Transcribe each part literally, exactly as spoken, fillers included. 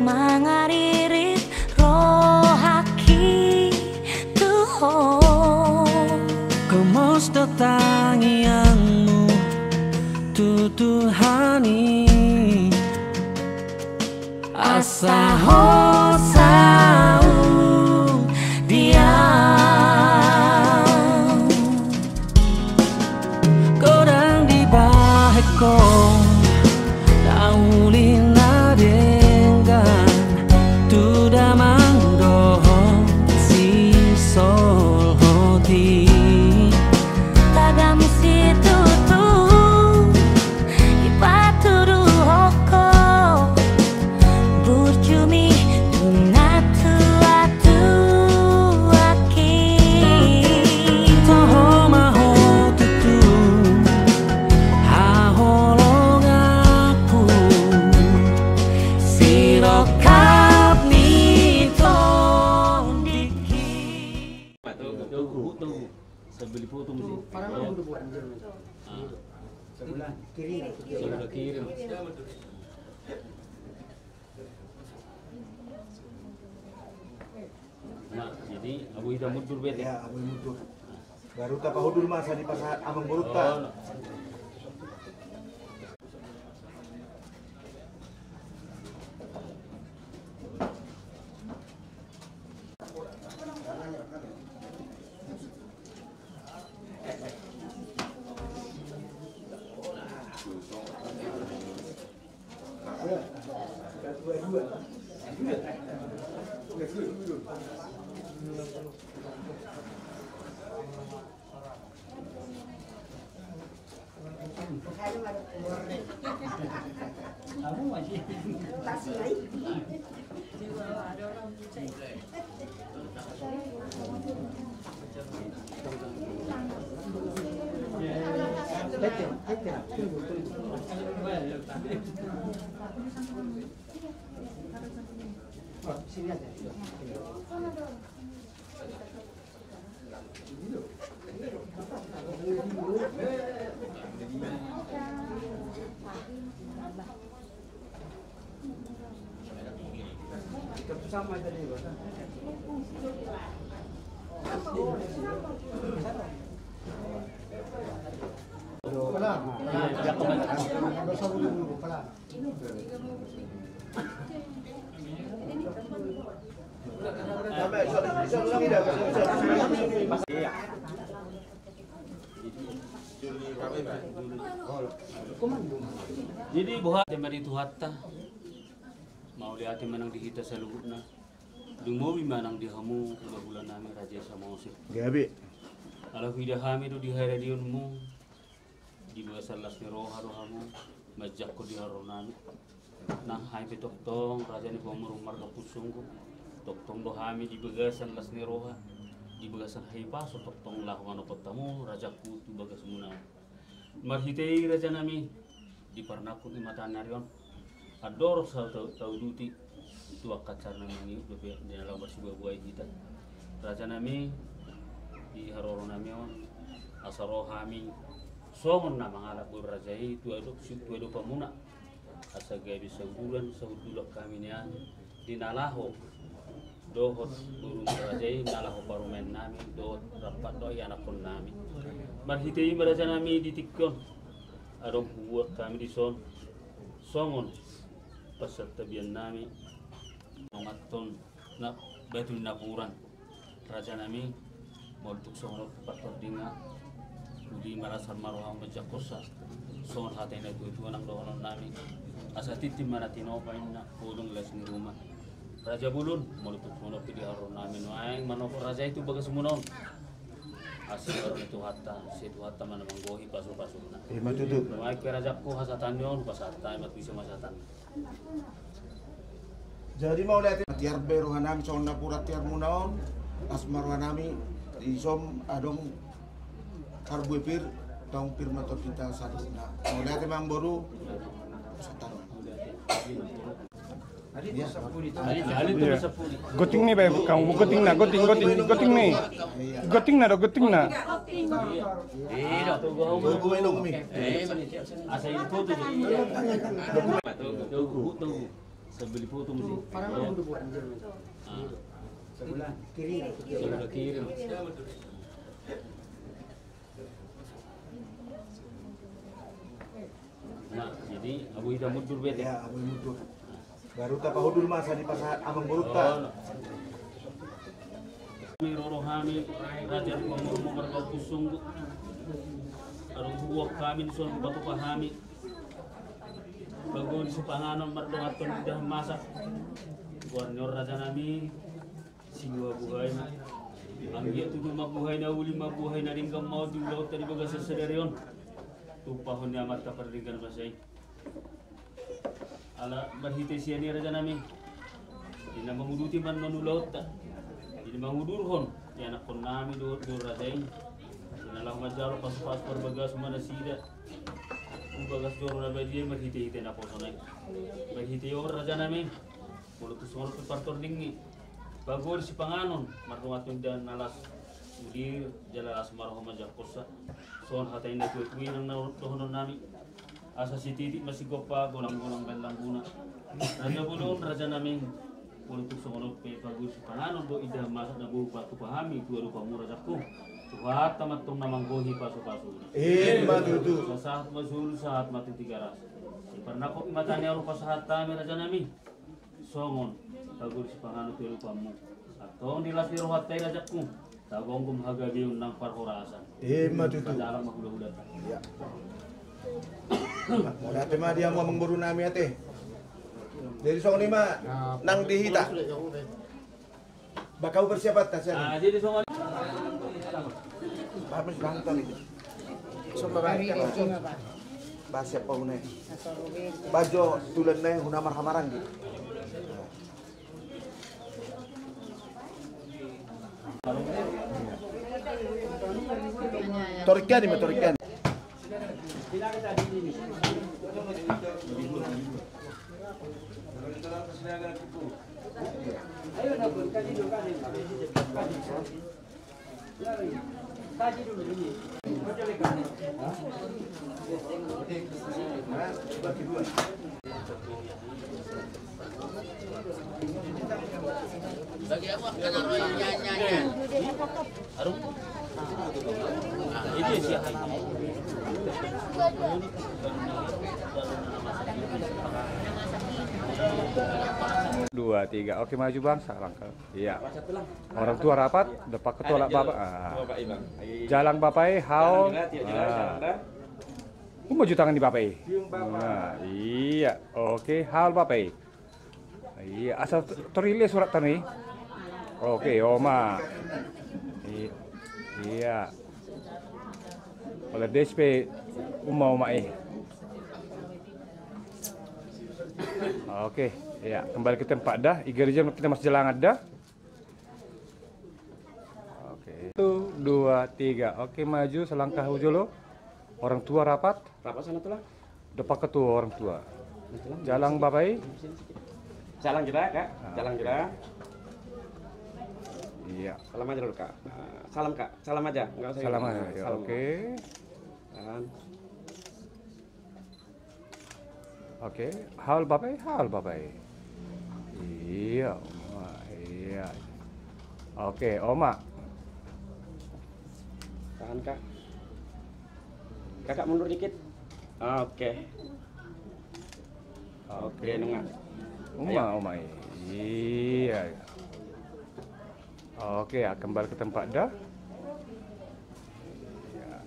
Mangaririt rohangki tu Ho. Gomos do tangiangmu tu Tuhan i, asa Ho saut di au. Godang dibahen Ho na uli na denggan tu damang dohot sisolhot i. Tagam situtu dipatuduhon Ho burjumi tu natuatuaki. Toho ma Ho tutu haholonganku, sirongkap ni tondingki. Tunggu, tunggu. Sambil dipotong sih. Ah. Sebelah kiri. Sebelah kiri. Nah, jadi, abu hita mundur, Bet. Ya, abu mundur. Baru tapahudur masa di pasar Amang Boruta. Oh, no. Jadi boha, ate ma di Tuhanta, mauliate ma nang di hita saluhutna. Lumobi ma nang di hamu hulahula nami Raja i Samosir. Gabe. Ala huida hami do di haradionmu, di bagasan las ni roha do hamu manjangkon di haroro nami. Nang hami pe tongtong raja ni pamoruon marga Pusunggu, tongtong do hami di bagasan las ni roha, di bagasan hahipason tongtong laho manopot hamu rajangku tu bagasmuna on. Marhite i raja nami, di parnangkok ni mataniari on, andorang sahat tauduti tu angka acara na mangiut dope di na laho marsibuabuai hita. Raja nami, di haroro nami on, asa ro hami songon na mangalap boru raja i tu adopan, tu adopanmuna. Asa gabe sauduran, sahundulan hami nian di na laho dohot boru raja i, na laho parumaen nami dohot rap dohot ianakhon nami. Marhite i ma raja nami di tingki on, adong hubuat hami dison songon pansantabian nami, manganhon na batu ni napuran. Raja nami, molo tung songon on tu partordingan, uli ma las ma roham manjangkonsa, songon hata ni natuatua nang dohonon nami, asa tintin ma na tinopa inna, bolon las ni ruma. Raja bolon, molo tung songon on pe di haroro nami, nuaeng manopot raja i tu bagasmuna on. Asi roha ni Tuhanta, sai Tuhanta ma na manggohi pasupasuna. Ima tutu. Nuaeng pe rajangku, hasahatan ni on hupasahat hami ma tu ise ma hasahatan. Jadi mauliate. Tiar be roha nami songon napuran tiarmuna on, las ma roha nami, dison adong parbue pir, tong pir ma tondinta saluhutna. Mauliate ma amang boru. Satan. Iya. Goting ni, Beb, kamu goting na, goting, goting, goting ni. Goting na do, goting na. Iya. Tunggu, tunggu, tunggu. Asa itu tuh. Tunggu, tunggu. Sambil dipotong sih. Sebelah kiri. Sebelah kiri. Nah, jadi abu hita mundur bete. Ya, abu mundur. Baru tapahudur masa di pasahat amang borunta. Hami roro hami raja di pangurung marga Pusung. Adong hubuat hami di son batu pahami. Bago di sipanganon mardongan ton dah masak. Buat nyor raja nami. Sibuha-buhai ma. Anggiat tutu ma buhai na uli ma buhai na denggan ma on di ulaonta di bagasan sadari on. Tumpahon ni Amanta Pardenggan Basa i. Ala marhite sian i raja nami. Di na manguduti ma annon ulaonta. Di na mangudurhon di anakkon nami do, do raja i. Di na laho manjalo pasu-pasu parbagason ma nasida. Tu bagas joro na badia marhite-hite naposo nai. Marhite on raja nami. Molo tung songon on pe partording i. Bago di sipanganon mardongan ton dah na las udir jala las ma roha manjangkonsa. Songon hata ni na tua-tua i nang na dohonon nami. Asa sititik ma sigompa, golang-golang baen langguna. Raja bolon raja nami. Molo tung songon on pe bago di sipanganon do indahan masak na boi patupa hami tu adopanmu rajaku. Tuhanta ma antong na manggohi pasu-pasu. Ima tutu. Sahat ma solu sahat ma tu Tigaras. Di parnangkok i ma tani aru pasahat hami raja nami. Songon bago di sipanganon tu adopanmu. Antong di las ni rohanta i rajaku. Tagomgom hagabeon nang parhorasan. Ima tutu. Sajalan ma hula-hulanta. Iya. Mauliate ma di hamu amang boru nami ate. Jadi songon i ma nang di hita. Baen hamu persiapanta sian i. Ah, jadi songon i. Baen ma sian i. Songon i ma baen. Baen siap pahuna i. Baen jo tulan na i huna marhamarang di. Torikkan i ma torikkan. Dua, tiga. Oke, maju, Bang. Salam. Iya. Orang tua rapat, dompak ketua lah, Bapak. Ah. Jalang Bapak i, haol. Uma ju tangan di Bapak i. Nah, iya. Oke, haol Bapak i. Iya, asal t-, torilis surat tani. Oke, Oma. I-, iya. Oleh D S P Uma, Oma i. Oke, iya, kembali ke tempat dah. Igari jam kita masih jalangan dah. Oke. Satu, dua, tiga. Oke, maju selangkah jolo. Orang tua rapat. Rapat sana tulang. Dompak ketua orang tua. Jalang Bapak i. Jalang kita, Kak. Ah, jalang oke. Kita. Iya. Salam aja dulu, Kak. Ah, salam, Kak. Salam aja. Enggak usah. Salam aja. Ya, salam. Oke. Kan. Oke, haol Bapak i, haol Bapak i. Iya, Oma, iya. Oke, Oma. Tahan, Kak. Kakak mundur dikit. Oke. Oke, nunga. Oma, ayo. Oma i. Iya, iya. Oke, ya, kembali ke tempat dah. Ya.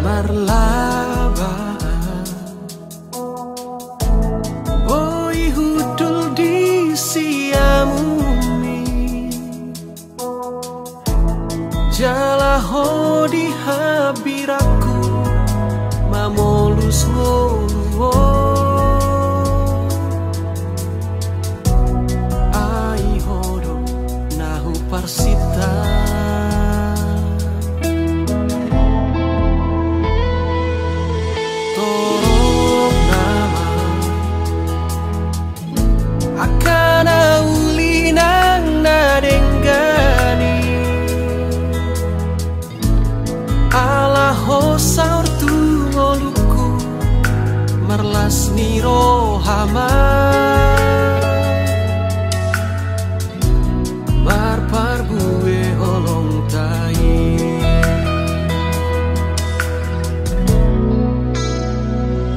Marlaba. Boi hundul di siamun Marlas ni roha ma, marparbue holongta i.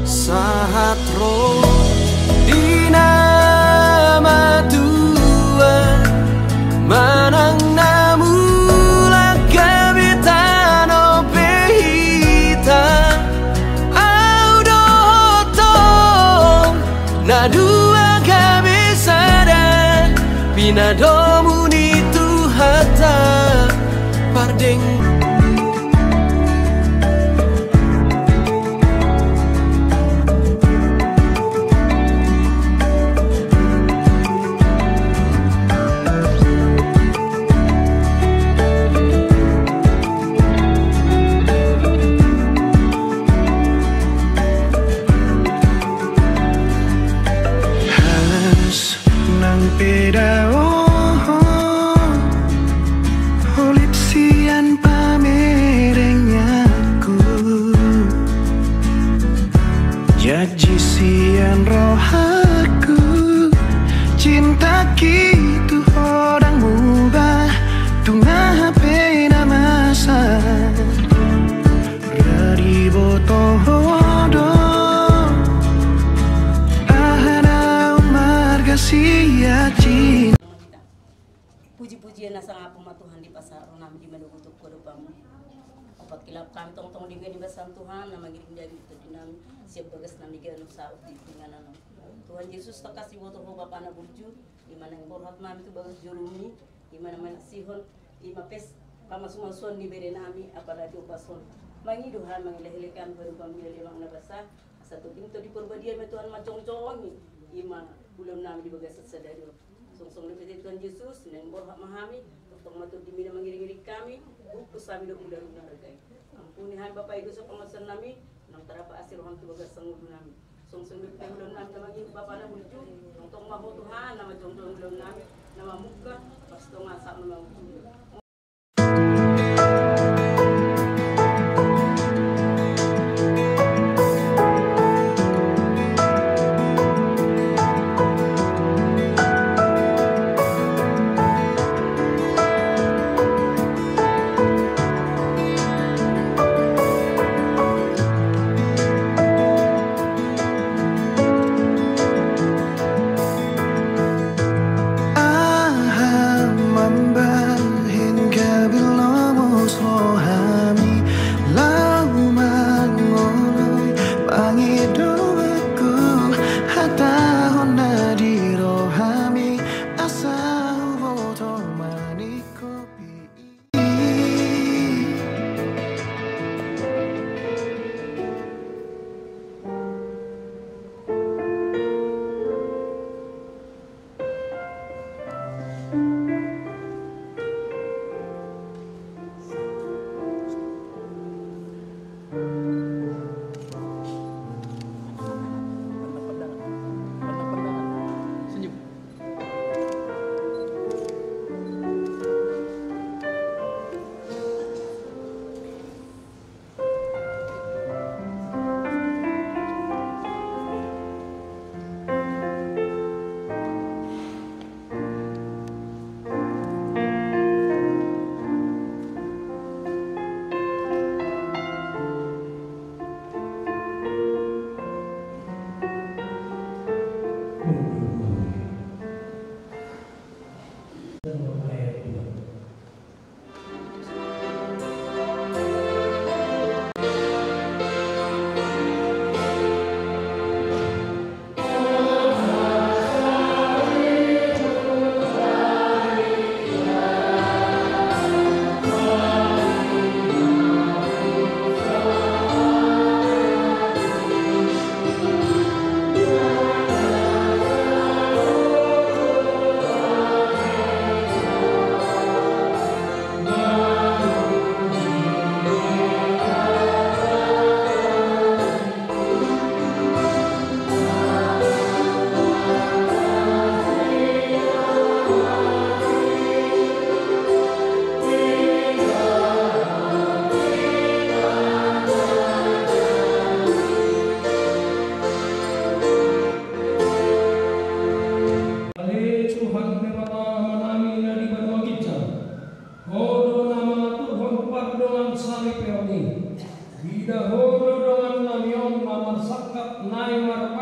Sahat ro di na matua, manang na mulak gabe tano pe hita, au dohot ho na dua gabe sada, pinadomu ni Tuhanta pardeng. Nang pe dao ho, holip sian pamerengku, janji sian rohangku, cinta ki tu ho dang mubah, tung aha pe na masa. Ra diboto ho do aha naung marga sian cinta. Puji-pujian na sangap ma Tuhan dipasahat ro nami di manogu tu adopanmu. Opat kilap kami tongtong di ngeni basan Tuhan na mangiring daging tu di nami siap bagas nami ganup saut di inganan. Tuhan Yesus, tangkas diboto ho Bapa na burju, i ma naeng borhat nami tu bagas jurumi, i ma na manaksihon, i ma pes pamasumasuon ni bere nami, apala diopason. Mangido hami, mangelekelek hami, baru pambiali manang na basa, asa tobing to di porbadia ma Tuhan manjongjongi, i ma ulaon nami di bagasan sadari on. Songon songon na pete Tuhan Yesus, naeng borhat ma hami, tongtong ma Tuhan di mina mangiringiring hami, bungkus hami do mula runa ragai. Ampuni hami Bapa i dosa pangalaosion nami, naung tarapa asi roham tu bagasan ngolu nami. Songon songon na pete ulaon nami na mangihut Bapa na burju, tongtong ma ho Tuhan na manjongjongi ulaon nami, na mamungka, pas tonga saat na mamungka. Aha mambahen gabe lomos ho hami, laho mangoloi pangidoanku, hatahon na di rohami, asa huboto ma ninghopi.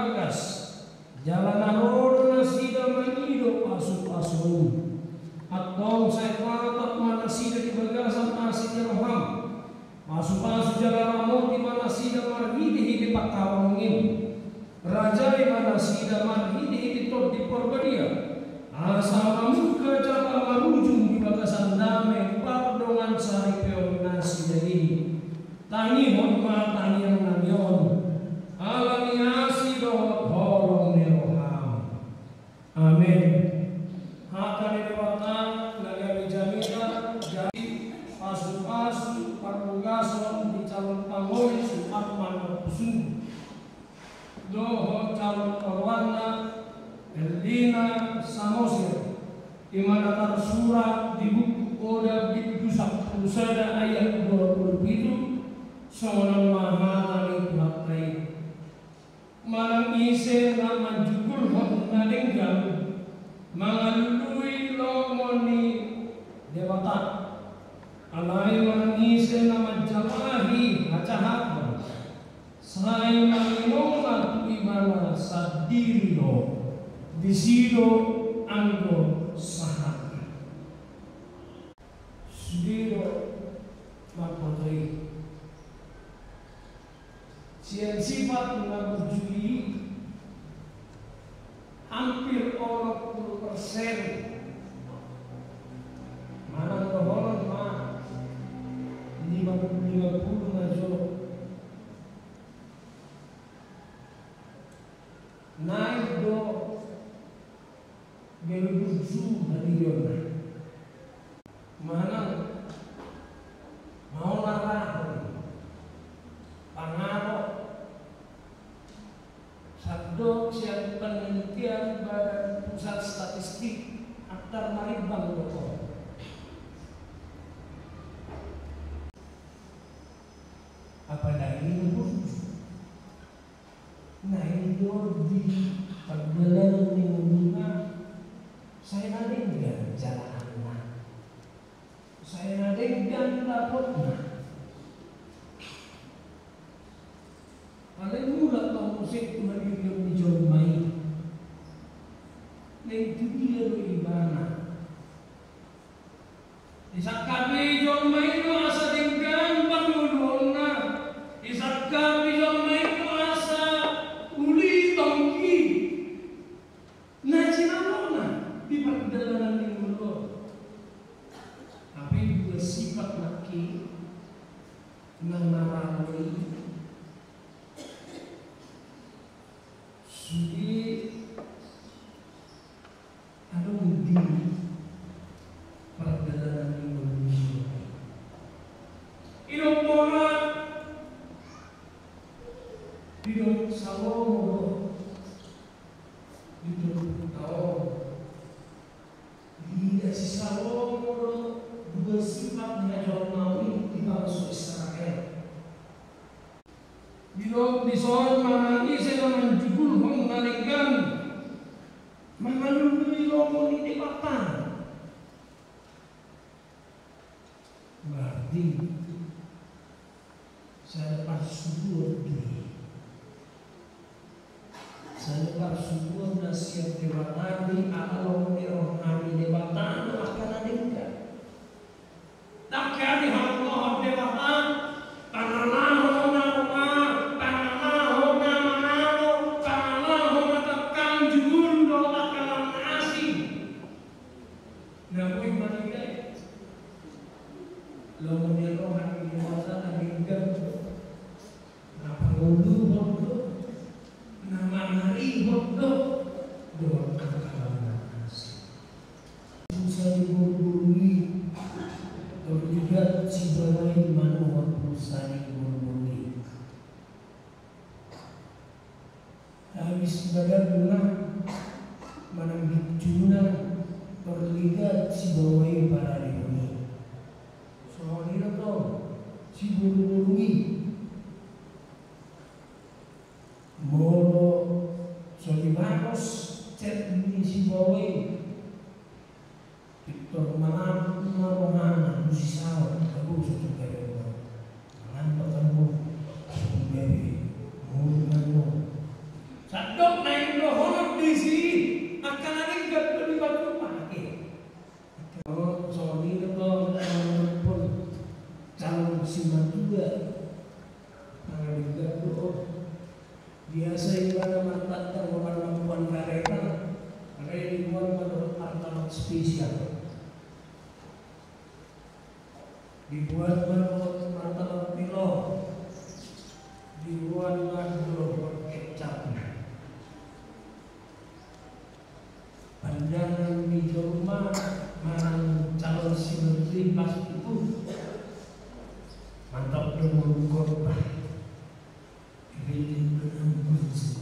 bagas, jala na ro do nasida mangido pasupasu. Antong sai tatap ma nasida di bagasan asi ni roham. Pasupasu jala ramoti ma nasida marhitehite pangkaholongan. Rajai ma nasida marhitehite Tondi Parbadia, asa mamungka jala marujung di bagasan dame pardongansaripeon nasida i. Tangihon ma tangiangnami on, ala ni asi dohot holong ni roham. Amen. Hata ni Debata na gabe jamita, jadi pasupasu parhorasan di calon pangoli si Arman Pusung dohot calon oroanna Erlina Samosir, i ma na tarsurat di buku Odap bindu sampulu sada ayat dua pulu pitu, songon on ma hata ni Tuhanta i. Manang ise na manjugulhon na denggan mangalului lomo ni Debata. Alai manang ise na manjalahi hajahaton, sai manginona tu ibana sandiri do, disi do anggo sahatna. Sude do marboto i. Sian sifat na burju i, hampir onom pulu persen, manang dohonon ma lima pulu, lima pulu na jo, naeng do gabe burju hadirionna. Manang maolarahon pangalo, sandok sian penelitian Badan Pusat Statistik, antar marimbang do on. Apalagi burju. Naeng do di pardalanan ni ngoluna sai na denggan jalahanna, sai na denggan dapotna. Alai mulak ma muse tu hadirion ni jolma i. Naeng tu dia do ibana? Disangkapi jolma i do asa denggan pangoluonna, disangkapi jolma i do asa uli tonggi na jinalona di pardalanan ni ngolu on. Hape dua sifat nangkin na maralo i. Sude adong di pardalanan ni manusia. Didok bona, didok Salomo do di turpukta on. Diida si Salomo do dua sifat ni hajolmaon i di bangso Israel. Didok dison, manang ise na manjugulhon na denggan mangalului lomo ni Debata. Berarti sada parsuruon do i. Sada parsuruon na sian Debata do i, ala lomo ni roha ni Debata do angka na denggan. Ndang hea dihaholongi Debata pangalaho na roa, pangalaho na mangalo, pangalaho na tangkas jugul dohot angka na asing. Na boi manida i lomo ni roha ni Debata na denggan do, na pangoluhon do, na mangarihon do dohot angka na asing. Pulsa ni boruboru i, torligat sibawa i manuhor pulsa ni boruboru i. Habis badanna manang gijuna torligat sibawa i paradehon i. Songon i do tong si boruboru i. Molo so dibalos chat ni sibawa i, pintor malam ma rohana, musi saut, tabo so tu gabe ma. Mangan do tabo, so tu gabe, muruk ma do. Sada Isi angka na denggan do dipatupa. Angka songon i do tong, angka na pun calon simatua. Angka na denggan do. Biasa ibana martanda mamboan kareta, alai diboan ma dohot martabak spesial. Diboan ma dohot martabak pilor. Diboan ma dohot kecap. Pandangan ni jolma manang calon simatua i pasti tu. Mantap do molo khotbah. Rilin do na manggunsi.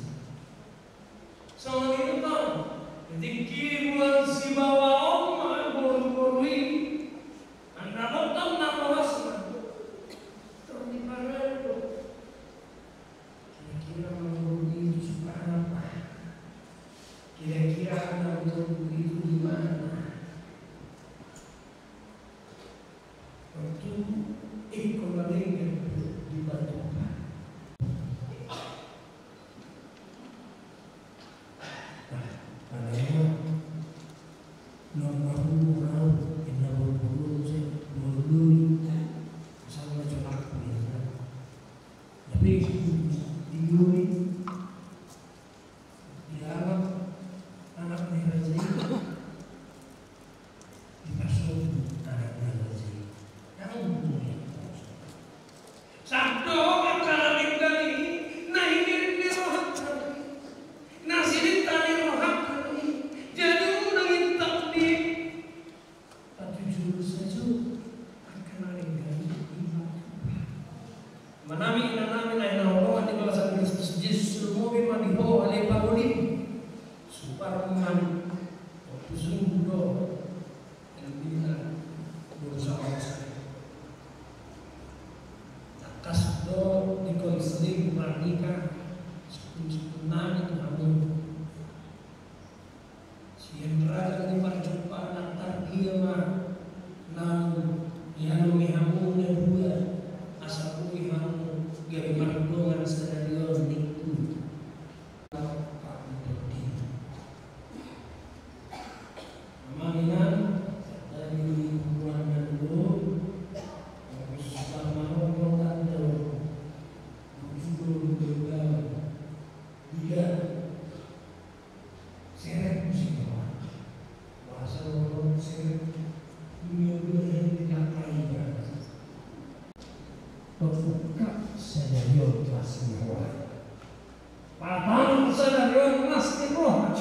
Songon i do tong, tingki bulan Sibawa on ma boru-boru i. Mandapothon na horas ma. Tor diparadu. Kira-kira mangolu i tu suka apa? Kira-kira mangolu i tu di mana? Waktu ingkon na denggan dipatupa. Nah, padahal nomor urau inna boru-boru se boru-boru. Misalnya cuma aku ya. Tapi di Yuni dialog anak ni raja i. Dipasombu anak ni raja i. Dang boi. Sandok angka na denggan i, na hirim ni rohanta i, na sininta ni rohanta i. Jadi unang intap ni Patujolo sajo angka na denggan i. Amanami, inanami na hinaholongan ni bagasan Kristus Jesus, lumobi ma di ho ale pangoli. Suparman, ompusungku do, elbina dosa-dosa. Tangkas do di konseling marnika, sukun-sukun nami tu hamu. Sian ragam ni parjumpaan na targia ma naung dihadomi hamu na dua, asa boi hamu gabe mardongan sadari on ningku. Amang inang, sadari hubungan na dua, harus sama ngomong tanda. Bujur, bujur, bujur. Iya. Seret musik roha. Bahasa lolot seret. Dunia dua yang tidak kaya. Pembuka sadari on las ni roha. Patang sadari on las ni roha.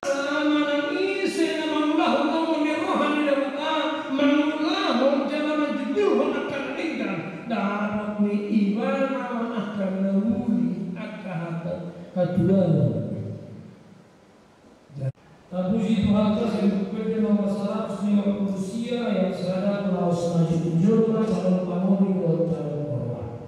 Manang ise na mangulahon lomo ni roha ni Debata, mangulahon jala manjujurhon angka na denggan, dapot ni ibana ma angka na uli, angka hata hatuaon. Tapuji Tuhanta, sian Buku Ende nomor saratus lima pulu sia, ayat sada, laos na jujur ma calon pangoli dohot calon borhat.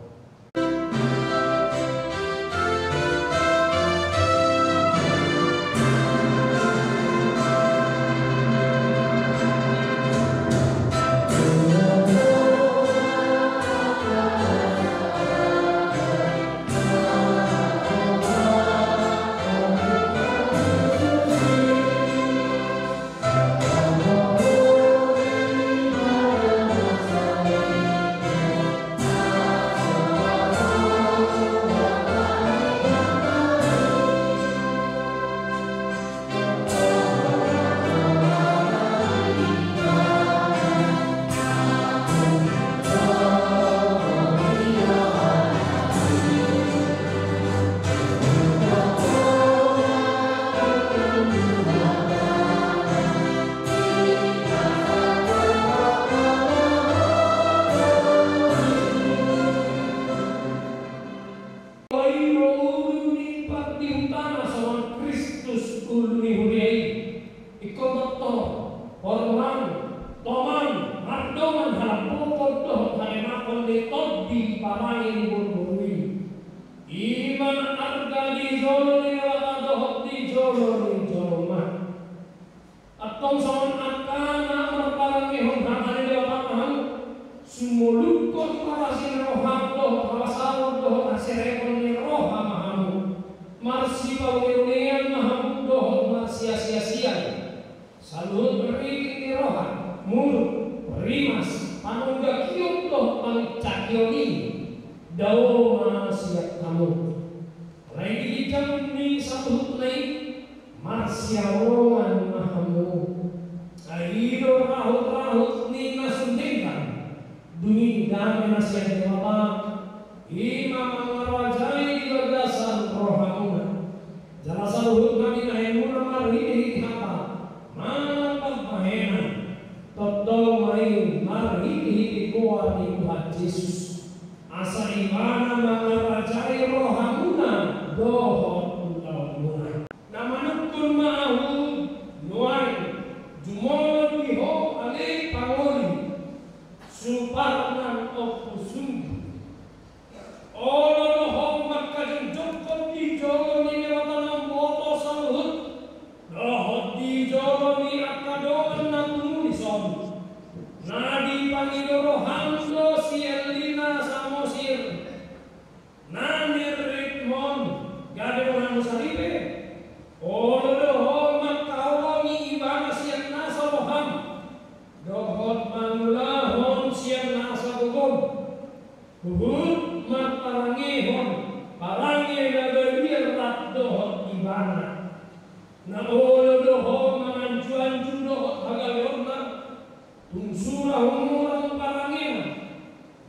Lain do ulu ni pardihutana songon Kristus ulu ni huria i. Ingkon tongtong, horong, toman, mardongan, halambokon dohot haremaon di tondi parange ni boruboru i. I ma arga di jolo ni Debata dohot di jolo ni jolma. Antong songon angka na marparangehon hata ni Debata ma hamu, sumolungkon parasi ni roha dohot habasaon dohot hasereton ni roha ma hamu. Marsipaulean ma hamu dohot marsiasiasian. Saluhut rikit ni roha, muruk, rimas, panunggakion dohot pangicakion i, dao ma sian hamu. Alai di ginjang ni saluhutna i, marsiarongan ma hamu. Ai i do rahut-rahut ni na sun denggan, dung i dame na sian Debata, i ma mangarajai di bagasan rohamuna. Jala saluhut na binahenmuna marhitehite hata manang pambahenan, tongtong ma i marhitehite goar ni Tuhan Jesus. Asa ibana mangarajai rohamuna dohot ulaonmuna. Na manungkun ma ahu nuaeng, jumolo di ho ale pangoli, Suparman Ompu Sunggu. Olo do ho mangkajongjongkon di jolo ni Debata na umboto saluhut, dohot di jolo ni angka dongan na pungu dison, na dipangido roham do si Elina Samosir, na nirritmon, gabe donganmu saripe. Olo do ho mangkaholongi ibana sian nasa roham, dohot mangulahon sian nasa gogom. Huhut marparangehon parange na badia rap dohot ibana. Na olo do ho manganju-anju dohot hagabeonna, tung sura humurang parangena,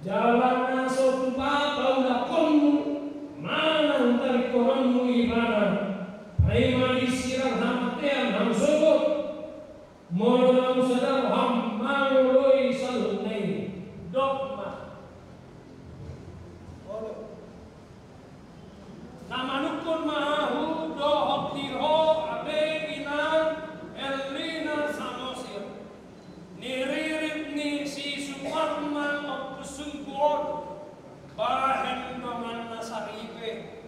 jala na so tupa paulakonmu manang taringkononmu ibana, paima disirang hamatean hamu sogot. Molo naung sada roham mangoloi saluhutna i, dok ma. Olo. Na manungkun ma ahu dohot di ho ale inang Elina Samosir, niririt ni si Suparman Ompu Sunggu on, bahen donganna saripe.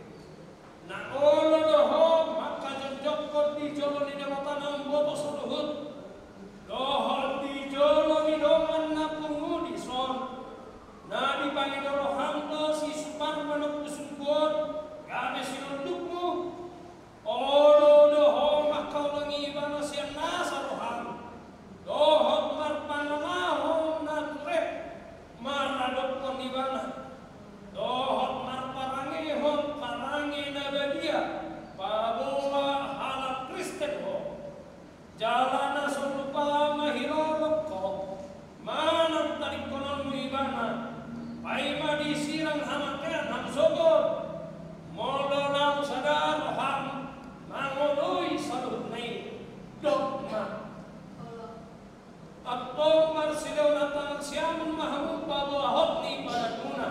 Na olo do ho mangkajongjongkon di jolo ni Debata na umboto saluhut, dohot di jolo ni dongan na pungu dison, na dipangido roham do si Suparman Ompu Sunggu on, gabe sinondukmu. Olo do ho mangkaholongi ibana sian nasa roham, dohot marpangalahon na ture maradophon ibana, dohot marparangehon parange na badia paboa halak Kristen ho. Jala na so tupa mahilolong ho manang taringkononmu ibana, paima disirang hamatean hamu sogot. Molo naung sada roham mangoloi saluhutna i, dok ma. Antong marsilehon hata siamun ma hamu paboahon ni padanmuna.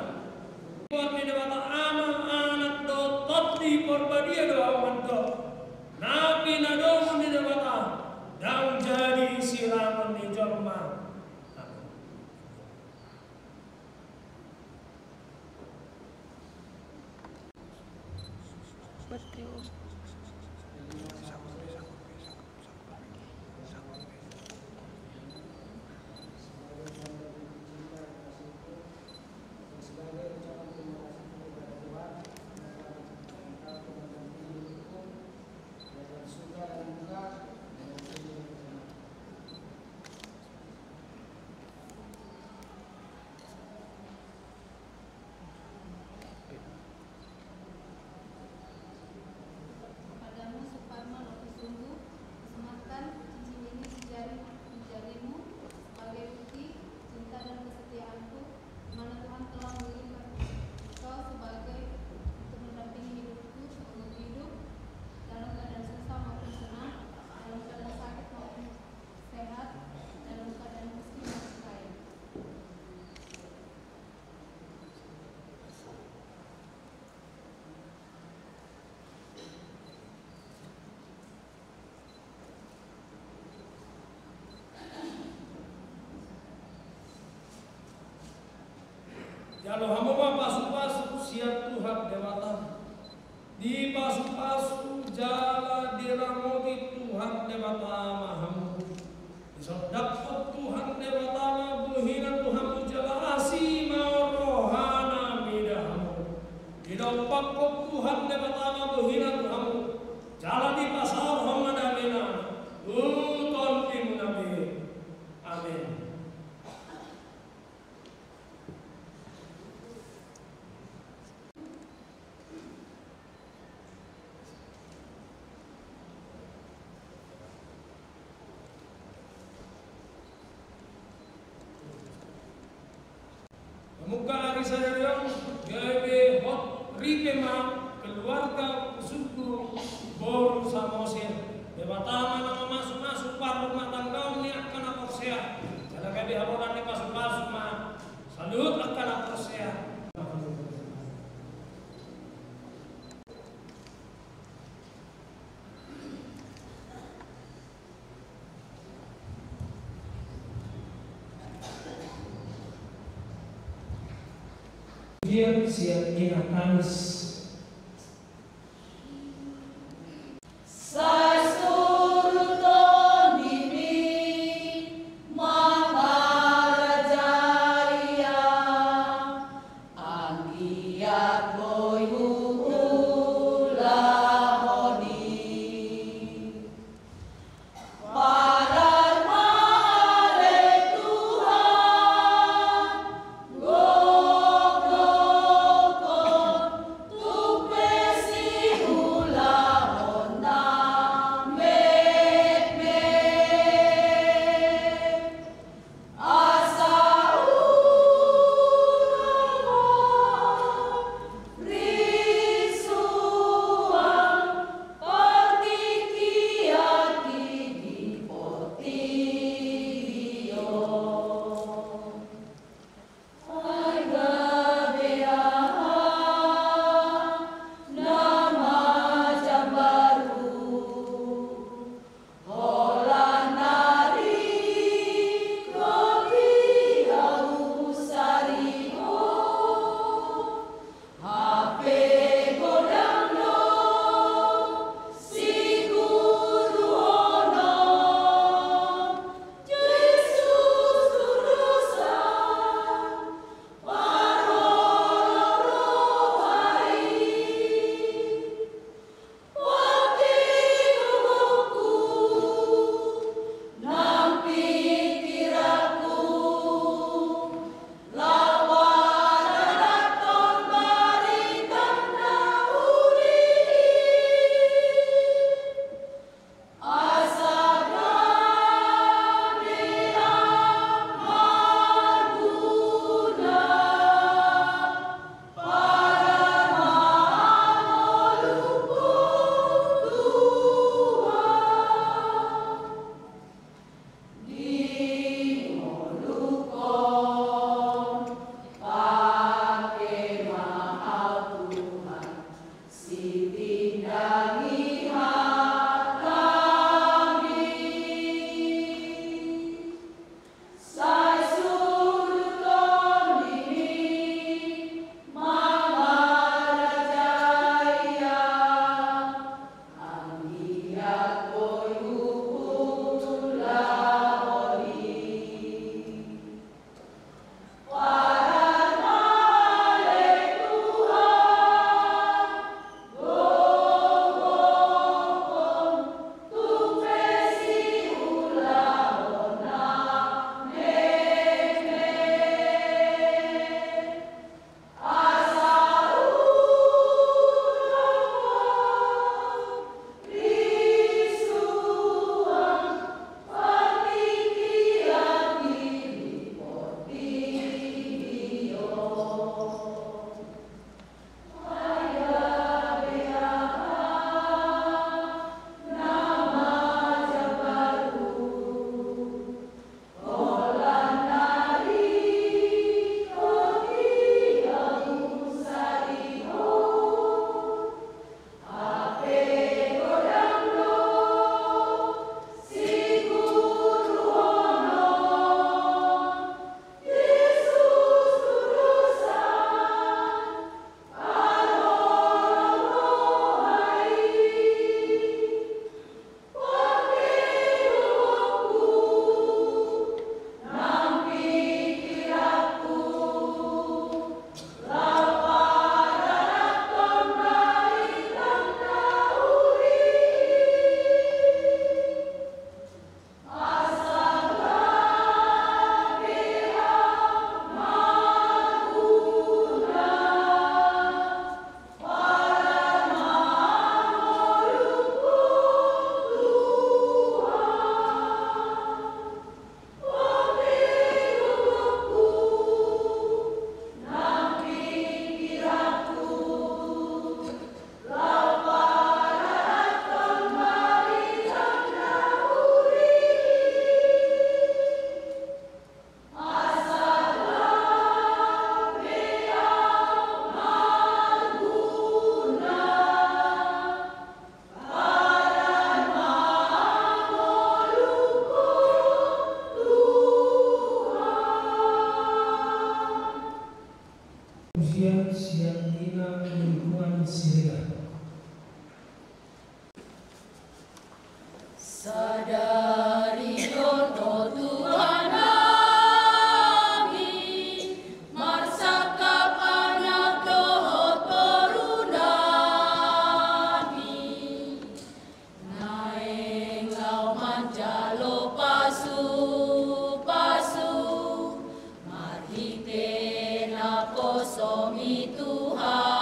Goar ni Debata Ama, Anak dohot Tondi Porbadia do ahu mandok. Na pinadomu ni Debata, ndang jadi sirangon ni jolma. Amin. Kepadamu, Suparman Ompu Sunggu, kusematkan cincin ini di jari, di jarimu sebagai bukti cinta dan kesetiaanku, di mana Tuhan telah mengirimkan engkau sebagai untuk mendampingi hidupku seumur hidup, dalam keadaan susah maupun senang, dalam keadaan sakit maupun sehat, dalam keadaan miskin maupun kaya. Jalo hamu ma pasupasu sian Tuhan Debata. Dipasupasu jala diramoti Tuhan Debata ma hamu. Disondangkon Tuhan Debata ma bohina tu hamu jala asi ma rohana mida hamu. Didompakkon Tuhan Debata ma bohina tu Mungka ari sadari on gabe hot ripe ma keluarga Pusukku boru Samosir. Debata ma na mamasumasu parrumah tanggaon ni angka na porsea. Jala gabe haroran ni pasupasu ma saluhut angka na porsea. Dia siap ingat tangis. Sai surut tondimi ma parajai, anggiat boi huulahon i. Parar ma ale Tuhan, gokhon Sadari on, o Tuhan nami, marsangkap anak dohot boru nami. Naeng ahu manjalo pasupasu marhite naposomi Tuhan.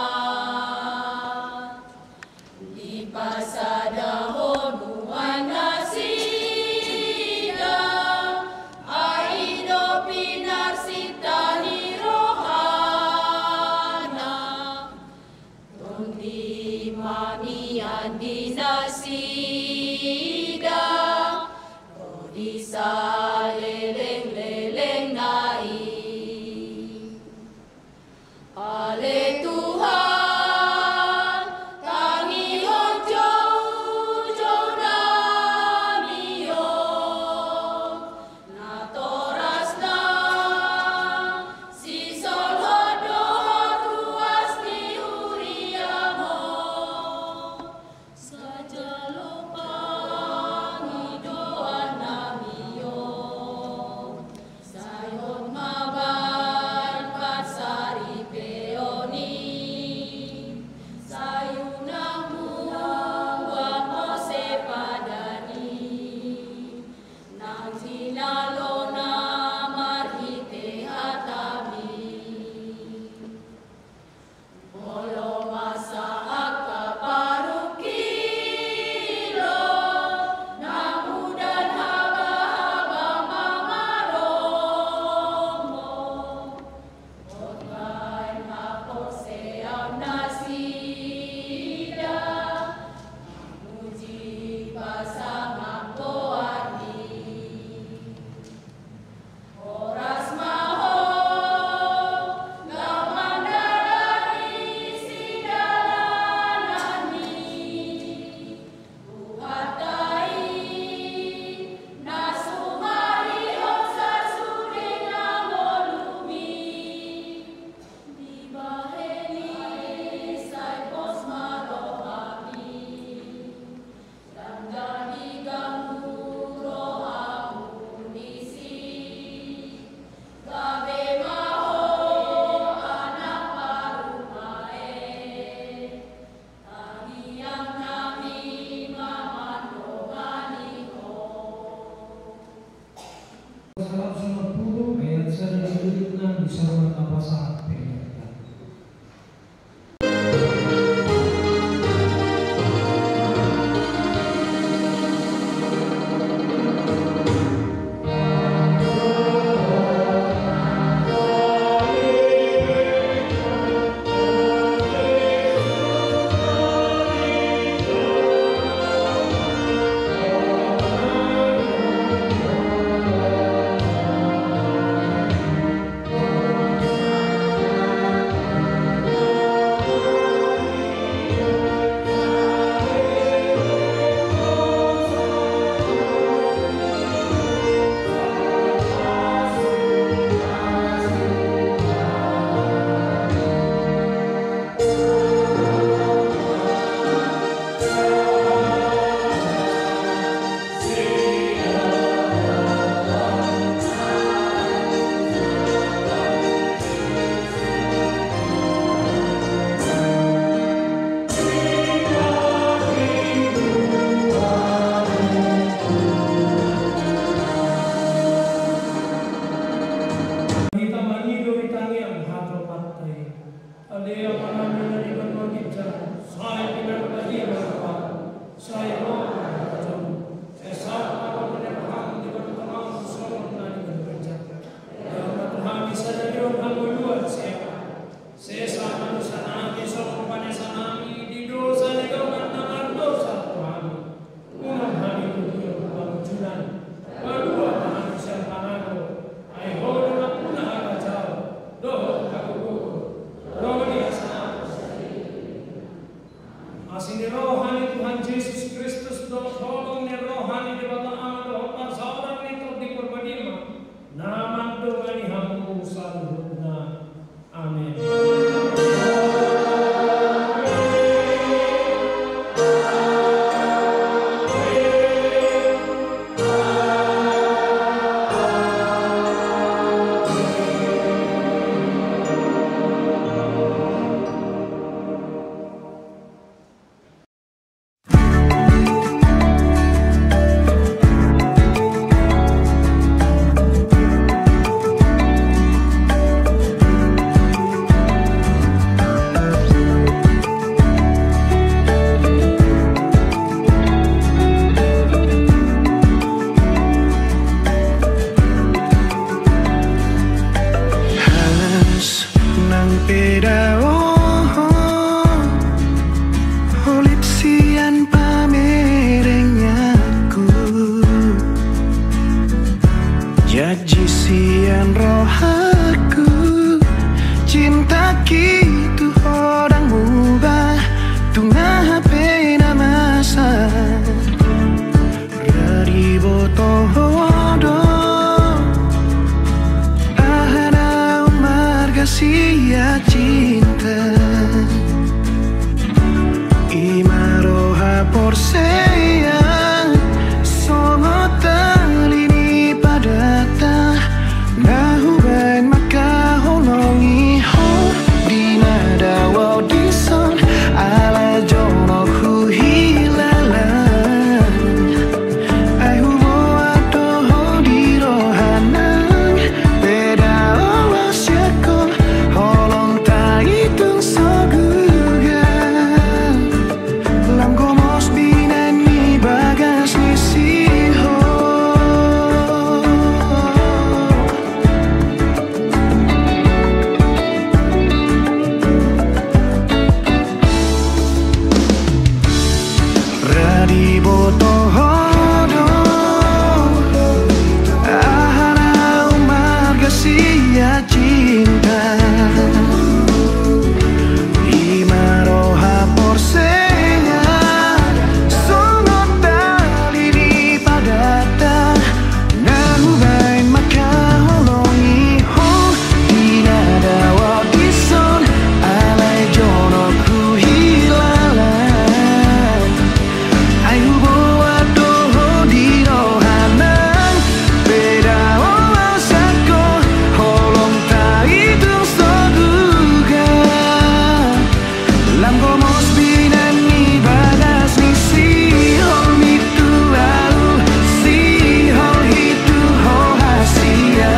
Dipasada ho nuan nasida, ai i do pinarsinta ni rohana. Tondi ma mian di nasida ro di salelenglelengna i. Ale Tuhan, tangihon joujou nami on, natorasna sisolhot dohot ruas ni huriaM on. Sai jalo pangidoan nami on. Diboto ho do aha naung marga sian cinta. I ma roha porsea songon tali ni pagata. Na hubaen mangkaholongi ho di na dao dison, alai jonok huhilala. Ai huboan do ho di roha nang pe dao sian ho, holong ta i tung so gugah. Lam gomos pinan ni bagas ni sihol mi tu ahu, sihol hi tu ho hasian.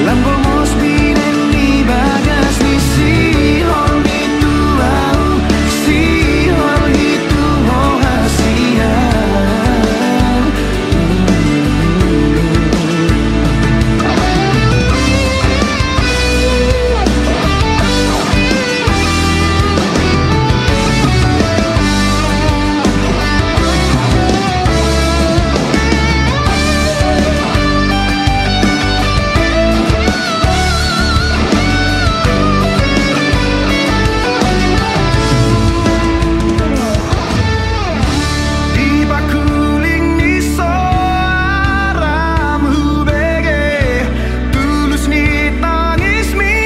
Lam gomos pinan ni bagas ni sihol mi tu ahu, sihol hi tu ho hasian. Di pangkuling ni soaram hubege, tulus ni tangismi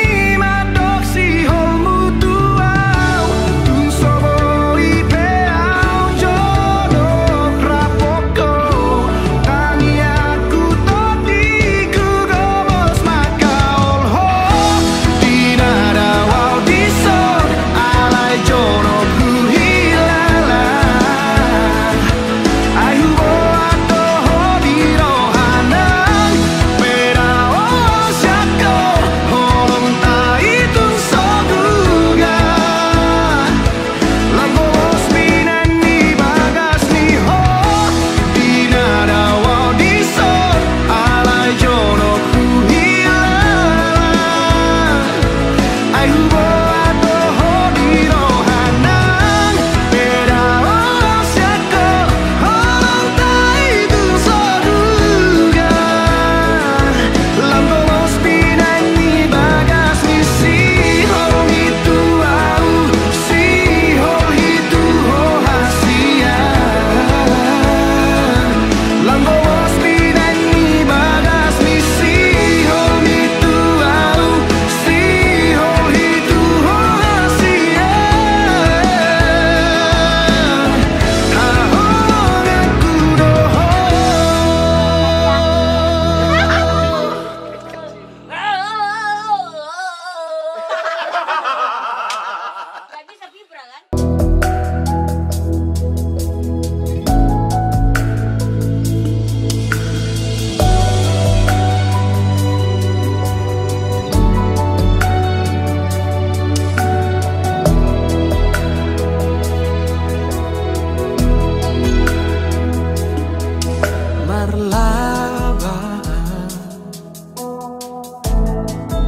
mandok siholmu tu ahu. Tung so boi pe ahu jonok rap ho, tangiangku tondi hugomos mangkaol ho. Di na dao dison, alai jonok huhilala. Ai huboan do ho di roha nang pe dao sian ho, holong ta i tung so gugah. Lam gomos pinan ni bagas ni ho, di na dao dison, alai jonok huhilala. Ai huboan do ho di roha nang pe dao sian ho, holong ta i tung so gugah. Lam gomos pinan ni bagas ni sihol mi tu ahu, sihol hi tu ho hasian. Lam gomos pinan ni bagas ni sihol mi tu ahu, sihol hi tu ho hasian. Hahoranganku do ho. Nggak bisa vibra, kan? Marlaba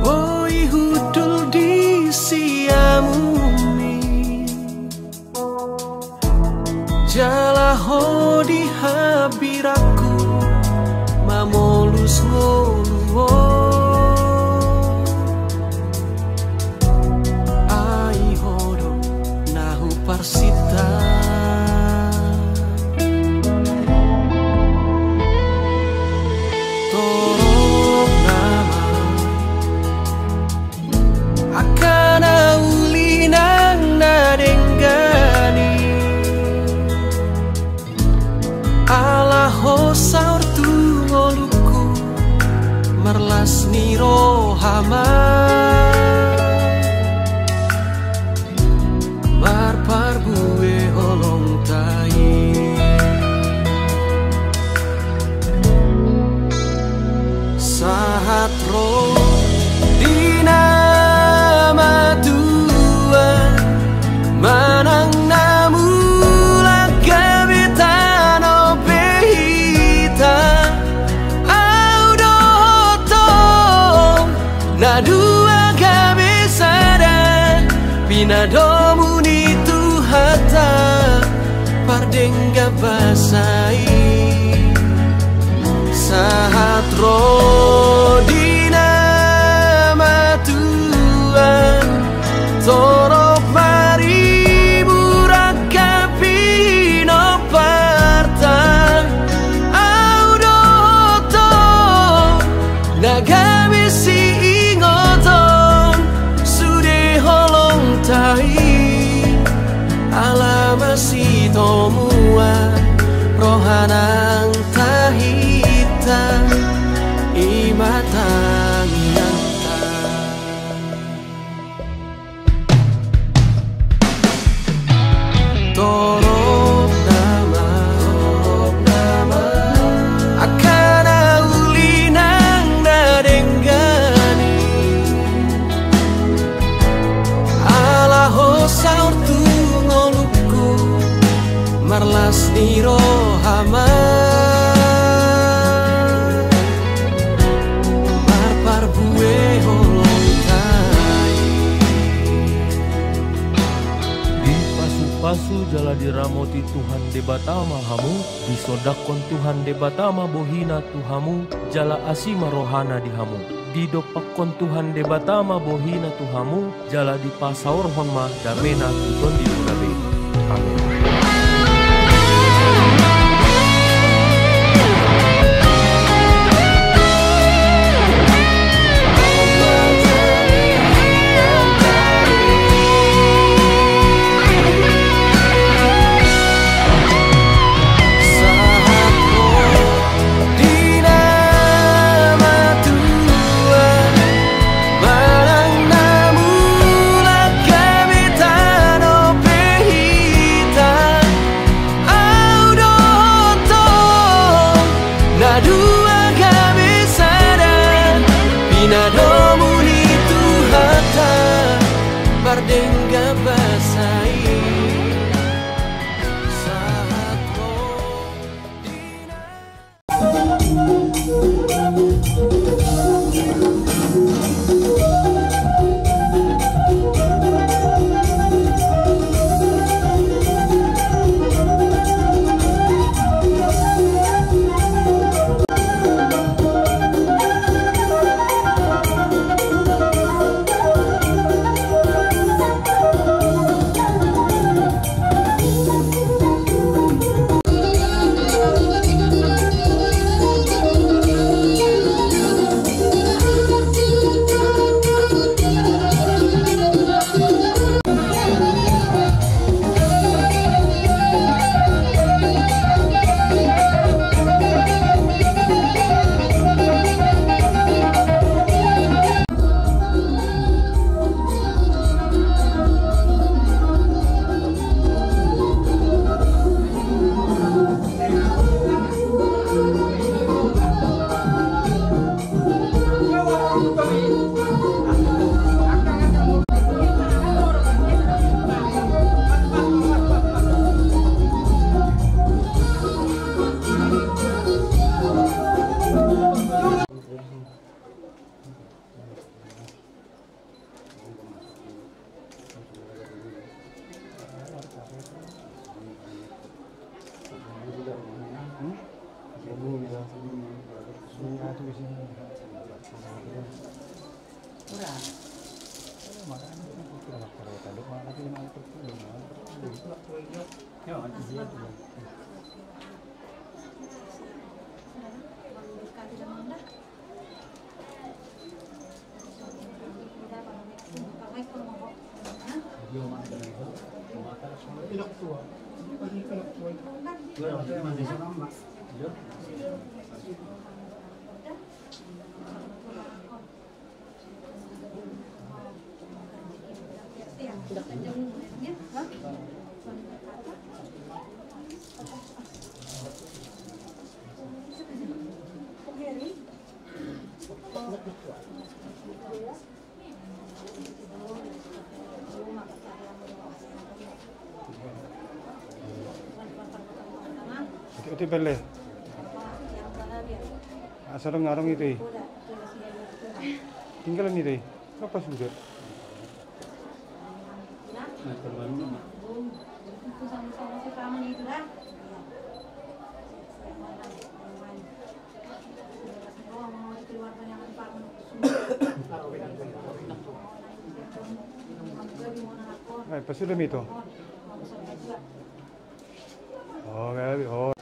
boi hundul di siamun i, jala ho di hambirangku mamolus ngolu on. Ai ho do na huparsinta. Torop nama angka na uli nang na denggan i, ala ho saor tu ngolungku, marlas ni roha ma marparbue holong ta i. Sahat ro di na matua manang na mulak gabe tano pe hita, ahu dohot ho na dua gabe sada, pinadomu ni Tuhanta. Basa i sahat ro di na matua, torop maribur angka pinomparta. Au do tong na gabe siingoton sude holongta i, ala masitomuan roha nang tahinta i ma tangihanta. Torop nama, torop nama angka na uli nang na denggan i. Ala ho saur tu ngolungku, marlas ni roha ma marparbue holongta i. Dipasupasu jala diramoti Tuhan Debata ma hamu, disondangkon Tuhan Debata ma bohina tu hamu, jala asi ma rohana di hamu. Didompakkon Tuhan Debata ma bohina tu hamu, jala dipasaorhon ma damena tu tondimuna be. Amen. Sahat ro di na matua, manang na mulak gabe tano pe hita. Au do tong na dua gabe sada, pinadomu ni Tuhanta mardenggan basa i. Sahat ro di na Otik, otik, belle. Asa dong ngarong itu i. Tinggal ini deh. Lepas juga. Pasuda mi tu. Oh, gabe, oh.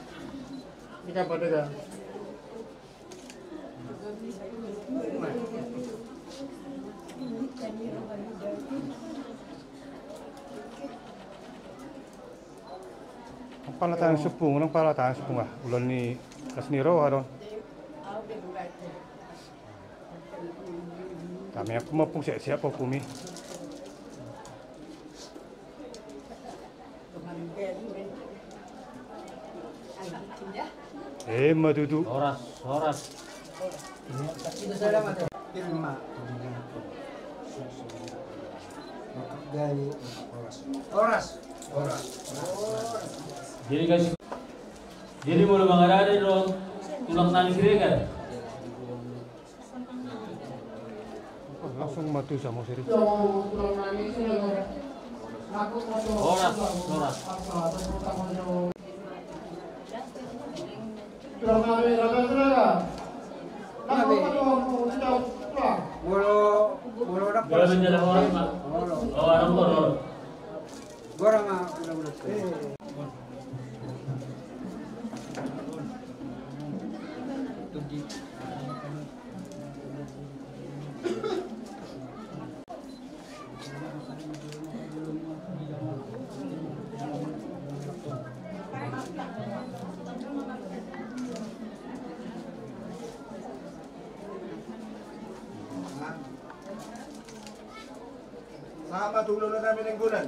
Ini kan pada kan? Pala tangan sepung, nang pala tangan sepung ah. Ulan ni kas ni roha do. Tami aku mapung siap-siap aku mi. Eh, ma tutu. Horas, horas. Jadi kasih. Jadi molo mangarade do tulang nami Siregar. Langsung matu sama seri. Horas, horas. Molo, molo dak. Molo menjadi horas, Pak. Oh, orang kono. Gora ma udah udah. Sama tu ulun nami Nainggolan.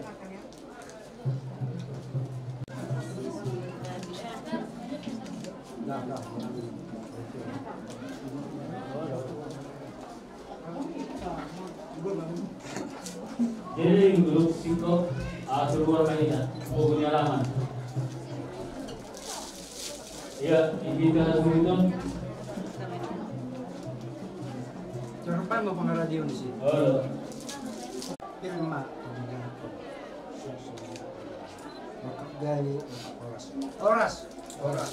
Jadi grup singkop, ah, seluar kaina, pokoknya alaman. Iya, ini kan sulit dong. Jangan lupa mau pengaradion sih. Oh. Firma. Horas. Horas. Horas.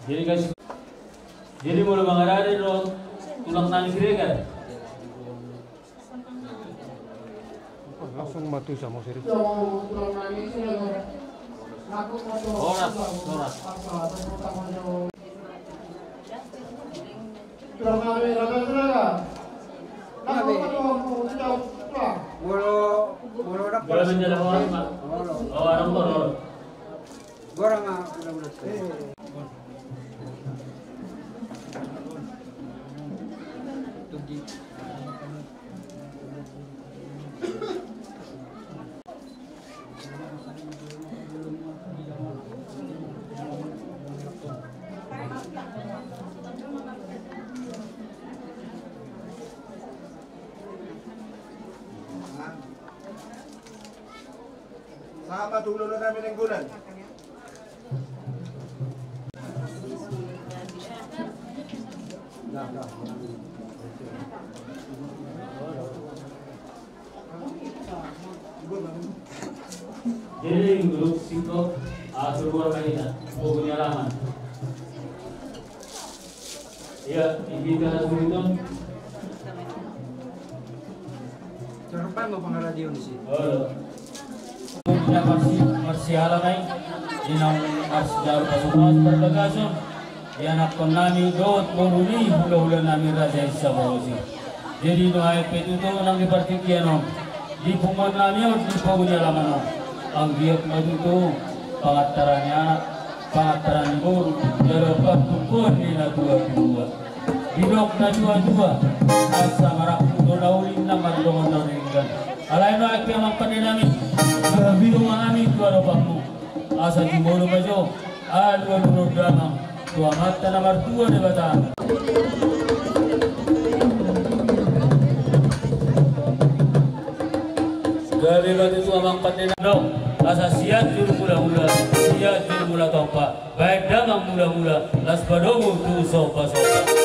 Jadi guys, jadi molo mangarade do tulang nami Siregar. Langsung matu sama seri. Horas, horas. Molo, molo dak. Molo menjadi horas, Pak. Oh, orang kono. Gora ma udah udah. Sama tu ulun nami Nainggolan. Jadi grup singkop, ah, seluar kaina, pokoknya alaman. Iya, ini kan sulit dong. Jangan lupa mau pengaradion sih. Oh. Marsi, marsiala nai, di naung marsiala pasu-pasu parbagason, di anakkon nami dohot boru ni hulahula nami Raja i Sabahosi. Jadi nuaeng pe tutu nang di partingkian on, di punguan nami on, di pogu ni alaman on, anggiat ma tutu pangantaran ni anak, pangantaran ni boru, jala pantungkoan ni na tua-tua. Didok na tua-tua, asa marangkup do na uli na mardongan na uli denggan. Alai nuaeng pe amang pande nami, gabe do ma hami tu adopanmu. Asa jumolo ma jo alualu ro damang tu Amanta na martua Debata. Gabe ma tutu amang pande nami, asa sianjur mula-mula, sianjur mula tompa, baen damang mula-mula, las padomu tu somba-somba.